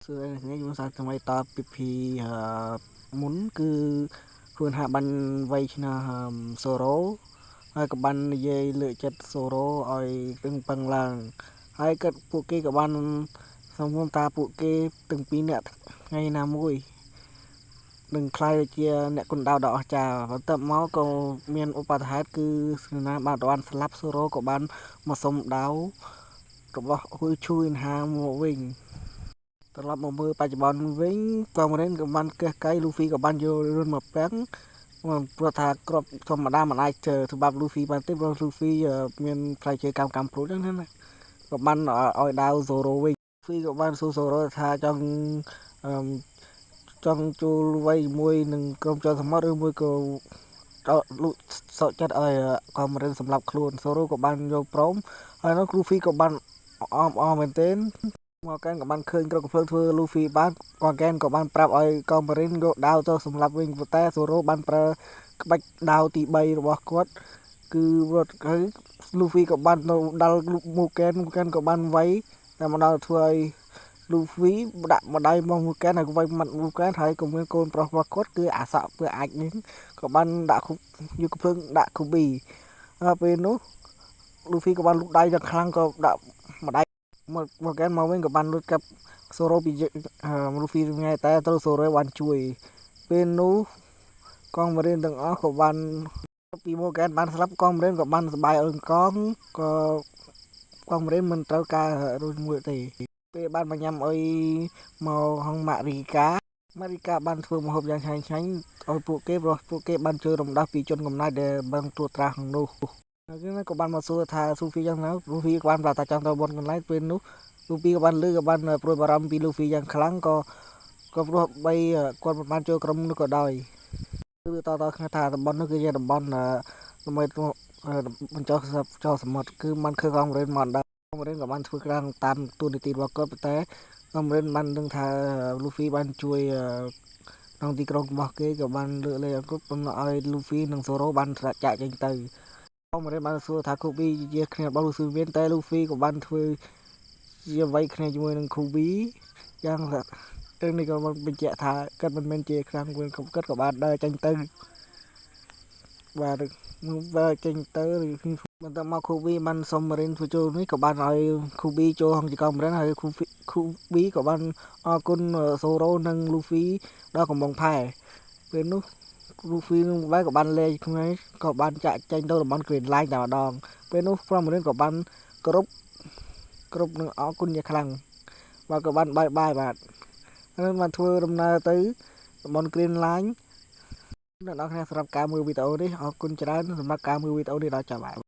សួស្តីអ្នកគ្នាខ្ញុំសាថ្មីតពីភីមុនគឺខ្លួនហាបានវ័យឈ្នះសូរ៉ូហើយក៏បាននិយាយលើកចិត្តសូរ៉ូឲ្យរឹងប៉ឹងឡើងហើយគាត់ពួកគេក៏បានសង្ឃឹមថាពួកគេទាំងពីរនាក់ថ្ងៃណាមួយនឹងក្លាយទៅជាអ្នកគុណដាវដ៏អស្ចារ្យបន្ទាប់មកក៏មានឧបទ្ទហេតុគឺសេនាបានបានស្លាប់សូរ៉ូក៏បានមកសុំដាវរបស់ហ៊ុយឈូអ៊ីនហាមកវិញត្រឡប់មកមើលបច្ចុប្បន្នវិញកងរិនក៏បានកេះកៃលូហ្វីក៏បានយករុនមកពាំងព្រោះថាក្របធម្មតាមិនអាចធ្វើបាបលូហ្វីបានទេព្រោះលូហ្វីមានផ្លែឈើកម្មកម្មព្រួតហ្នឹងណាក៏បានឲ្យដាវសូរ៉ូវិញលូហ្វីក៏បានសួរសូរ៉ូថាចង់ចង់ចូលវ័យជាមួយនឹងក្រុមចលសមុទ្រឬមួយក៏លុសក់ចិត្តឲ្យកងរិនសម្រាប់ខ្លួនសូរ៉ូក៏បានយកព្រមហើយនោះលូហ្វីក៏បានអមអមមែនទែនមកកែនក៏បានឃើញក្រុមកំភ្លើងធ្វើលូហ្វីបានកងកែនក៏បានប្រាប់ឲ្យកងម៉ារីនយកដាវទៅសម្លាប់វិញប៉ុន្តែសូរ៉ូបានប្រើក្បាច់ដាវទី3របស់គាត់គឺរត់ហើយលូហ្វីក៏បានទៅដល់មូកែនមូកែនក៏បានវាយតែមកដល់ធ្វើឲ្យលូហ្វីដាក់ម្ដាយមកមូកែនហើយវាយមាត់មូកែនហើយក៏មានកូនប្រុសរបស់គាត់គឺអាសក់ពើអាចនេះក៏បានដាក់យកកំភ្លើងដាក់គូប៊ីហើយពេលនោះលូហ្វីក៏បានលូកដៃយ៉ាងខ្លាំងក៏ដាក់ម្ដាយមកមកកែនមកវិញក៏បានលួចកាប់សូរ៉ូពីលូហ្វីថ្ងៃតែត្រូវសូរ៉ូបានជួយពេលនោះកងម៉ារីនទាំងអស់ក៏បានពីម៉ូកែនបានស្លាប់កងម៉ារីនក៏បានសបាយអើងកងក៏កងម៉ារីនមិនត្រូវការរួចមួយទេពេលបានមកញ៉ាំអុយមកហងម៉ារីកាម៉ារីកាបានធ្វើម្ហូបយ៉ាងឆ្ងាញ់ឆ្ងាញ់ឲ្យពួកគេព្រោះពួកគេបានជួយរំដោះពីជនកំណែដែលបានត្រួតត្រាក្នុងនោះហើយគេក៏បានមកសួរថាស៊ូហ្វីយ៉ាងណាលូហ្វីក៏បានប្រាប់ថាចង់ទៅបនកន្លែងពេលនោះលូហ្វីក៏បានលឺក៏បានព្រួយបារម្ភពីលូហ្វីយ៉ាងខ្លាំងក៏ក៏ព្រោះបីគាត់មិនបានចូលក្រុមនោះក៏ដោយគឺតតគ្នាថាតំបន់នោះគឺជាតំបន់ដើម្បីបញ្ចុះចោលសមុទ្រគឺបានឃើញកងរៀនមកដល់កងរៀនក៏បានធ្វើក្រាំងតាមទូនីតិរបស់គាត់ប៉ុន្តែកងរៀនបានដឹងថាលូហ្វីបានជួយក្នុងទីក្រុងរបស់គេក៏បានលើកលែងអង្គប៉ុន្តែឲ្យលូហ្វីនិងសូរ៉ូបានចាក់ចេញទៅកងរៀនបានសួរថាគូប៊ីជាគ្នារបស់លូហ្វីវិញតែលូហ្វីក៏បានធ្វើជាអ្វីគ្នាជាមួយនឹងគូប៊ីយ៉ាងរឿងនេះក៏បានបញ្ជាក់ថាគាត់មិនមែនជាខ្លាំងវិញគាត់ក៏បានដើរចេញទៅបាទបើចេញទៅបន្ទាប់មកគូប៊ីបានសុំរិនធ្វើចូលនេះក៏បានឲ្យគូប៊ីចូលហងជាកងរិនហើយគូប៊ីក៏បានអរគុណសូរ៉ូនិងលូហ្វីដល់កំពង់ផែពេលនោះលូហ្វីនឹងបែក៏បានលេងគ្នាក៏បានចាក់ចេញទៅតំបន់ Green Line តែម្ដងពេលនោះព្រមរិនក៏បានគ្រប់គ្រប់នឹងអរគុណយ៉ាងខ្លាំងបាទក៏បានបាយបាយបាទហើយបានធ្វើដំណើរទៅតំបន់ Green Line អ្នកនរគ្នាសម្រាប់ការមើលវីដេអូនេះអរគុណច្រើនសម្រាប់ការមើលវីដេអូនេះដល់ចប់បាទ។